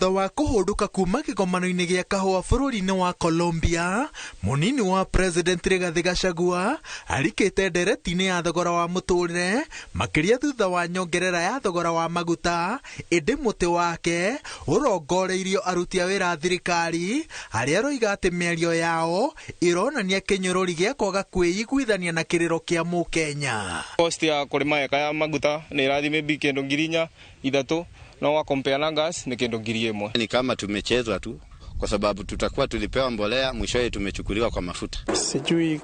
Thutha wa kũhũndũka kuma kĩgomano-inĩ gĩa kahũa bũrũri-inĩ wa Colombia, mũnini wa President Rigathi Gachagua arikĩte ndereti-inĩ ya thogora wa mũtũrĩre makĩria thutha wa nyongerera ya thogora wa maguta, ĩndĩ mũtĩ wake ũrongoreirio aruti a wĩra a thirikari arĩa aroiga atĩ mĩario yao ĩronania kĩnyũrũri gĩa kwaga kwĩiguithania na kĩrĩro kĩa mũkenya. Cost ya kũrĩma eka ya maguta nĩ ĩrathiĩ maybe kĩndũ 4,000 3 no wa compare na gas ni kĩndũ 1,000. Ni kama tumechezwa tu kwa sababu tutakuwa tulipewa mbolea mwishowe tumechukuliwa kwa mafuta. Sijui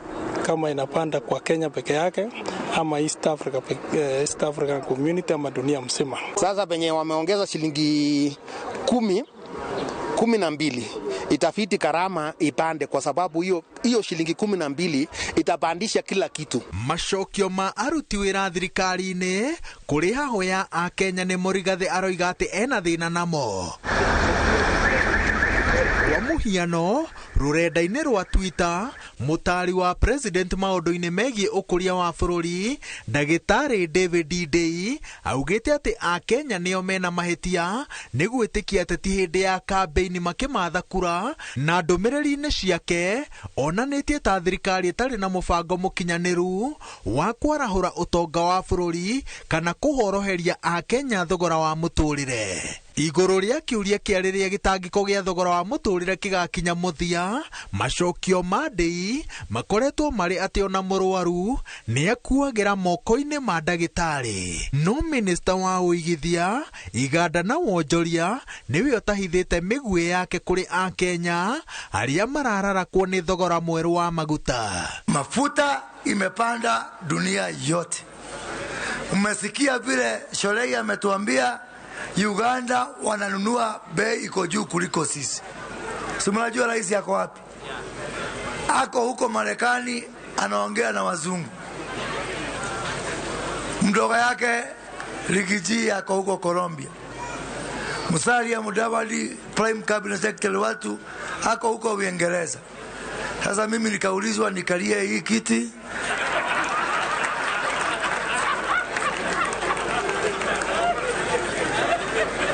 kama inapanda kwa Kenya peke yake ama East Africa, East African Community ama dunia mzima. Sasa penye wameongeza shilingi 10, 12 itafiti karama ipande kwa sababu hiyo shilingi 12 itapandisha kila kitu. Macokio ma aruti wĩra thirikari-inĩ kũrĩ hahũ ya akenya nĩ Mũrigathĩ aroiga atĩ ena thĩna namo. Kwa mũhiano, rũrenda-inĩ rwa Twitter, mũtaari wa president maũndũ-inĩ megiĩ ũkũria wa bũrũri ndagĩtarĩ David Ndii augĩte atĩ akenya nĩo mena mahĩtia nĩ gwĩtĩkia ateti hĩndĩ ya kambĩini makĩmatha kura, na ndũmĩrĩri-inĩ ciake onanĩtie ta thirikari ĩtarĩ na mũbango mũkinyanĩru wa kwarahũra ũtonga wa bũrũri kana kũhoroheria akenya thogora wa mũtũrĩre. Igũrũ rĩa kĩũria kĩa rĩrĩa gĩtangĩko gĩa thogora wa mũtũrĩre gĩgakinya mũthia, macokio ma Ndii makoretwo marĩ atĩ ona mũrwaru nĩakuagĩra moko-inĩ ma ndagĩtarĩ. No minista wa ũigithia, iganda na wonjoria nĩwe ũtahithĩte mĩguĩ yake kũrĩ akenya arĩa marararakwo nĩ thogora mwerũ wa maguta. Mafuta imepanda dunia yote. Umesikia vile Shollei ametuambia Uganda wananunua bei iko juu kuliko sisi. Si mnajua rais yako wapi? Ako huko Marekani anaongea na wazungu. Mdogo yake Riggy G ako huko Colombia. Musalia Mudavadi, Prime Cabinet Secretary watu, ako huko Uingereza. Sasa mimi nikaulizwa nikalie hii kiti.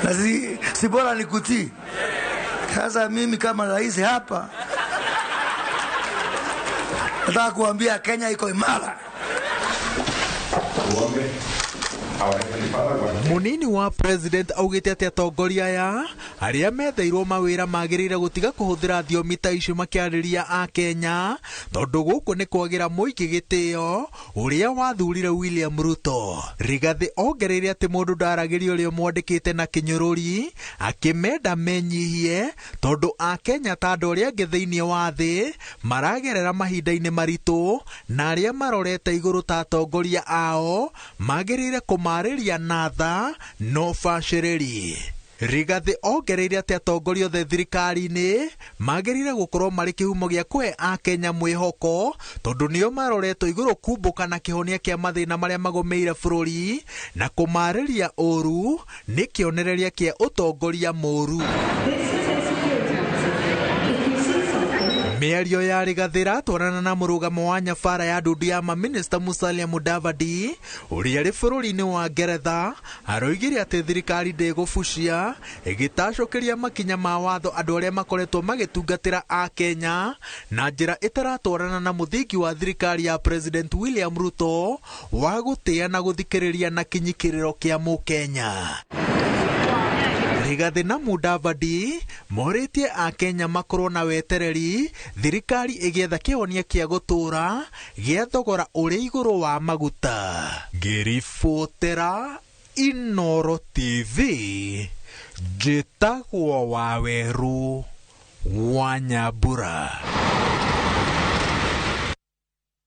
Na si bora nikutii. Sasa mimi kama rais hapa nataka kuambia Kenya iko imara. Munini wa president augite atĩ atongoria aya arĩa metheirwo mawĩra magĩrĩire gũtiga kũhũthĩra thiomi ta icio makĩarĩria akenya tondũ gũkũ nĩ kwagĩra mũingĩ gĩtĩo ũrĩa wathurire William Ruto. Rigathĩ ongereire atĩ mũndũ ndaragĩria ũrĩa mwandĩkĩte na kĩnyũrũri akĩmenda menyihie tondũ akenya ta andũ arĩa angĩ thĩinĩ wa thĩ maragerera mahinda-inĩ maritũ na arĩa marorete igũrũ ta atongoria ao magĩrĩire kũmarĩria na tha no bacĩrĩri. Rigathĩ ongereire atĩ atongoria othe thirikari-inĩ magĩrĩire gũkorwo marĩ kĩhumo gĩa kũhe akenya mwĩhoko tondũ nĩo maroretwo igũrũ kumbũka na kĩhonia kĩa mathĩna marĩa magũmĩire bũrũri na kũmarĩria ũru nĩ kĩonereria kĩa ũtongoria mũru. Mĩario ya Rigathĩ ĩratwarana na mũrũgamo wa nyabara ya ndundu ya maminista Musalia Mudavadi ũrĩa arĩ bũrũri-inĩ wa Ngeretha aroigire atĩ thirikari ndĩgũbucia ĩgĩtacũkĩria makinya ma watho andũ arĩa makoretwo magĩtungatĩra akenya na njĩra ĩtaratwarana na mũthingi wa thirikari ya President William Ruto wa gũtĩa na gũthikĩrĩria na kinyi kĩrĩro kĩa mũkenya. Rigathĩ na Mudavadi morĩtie akenya makorwo na wetereri thirikari ĩgĩetha kĩhonia kĩa gũtũũra gĩa thogora ũrĩ igũrũ wa maguta. Ngĩribotera Inooro TV, njĩtagwo Wawerũ wa Nyambura.